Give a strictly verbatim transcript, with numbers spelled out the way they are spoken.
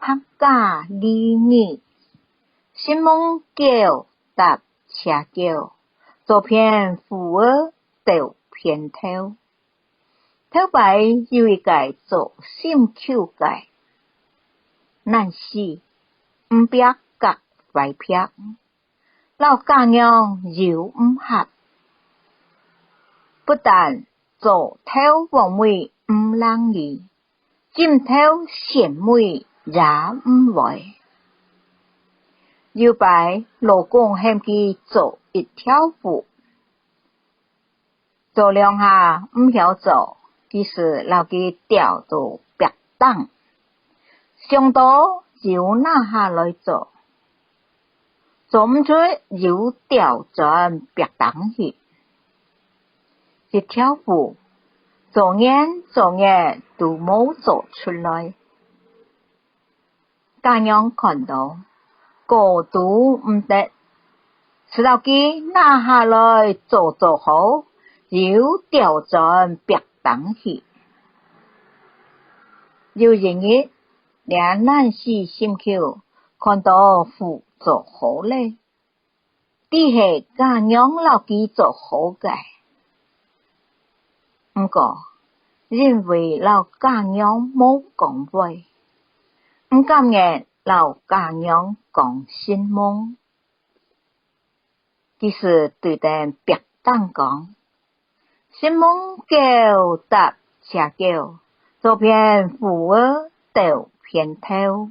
客家俚語：承蒙狗搭車狗，做便扶仔鬥便頭。頭擺有一個做心臼个，懶尸，毋壁角壞壁，摎家娘又毋合，不但灶頭鑊尾毋伶俐， 枕頭縢尾也毋會。有擺老公喊佢做一條褲，做兩下毋曉做，佢就摎佢吊到壁頂，想到又拿下來做，做毋出又吊轉壁頂去。 一條褲，做年做月都無做出來。家娘看到，過都毋得，就摎佢拿下來做做好，又吊轉壁頂去。有一日，這懶尸心臼看到褲做好咧， 知係家娘摎佢做好个。毋過，因為摎家娘無講話，毋甘願摎家娘講承蒙，佢就對等壁頂講：「承蒙狗搭車狗，做便扶仔鬥便頭。」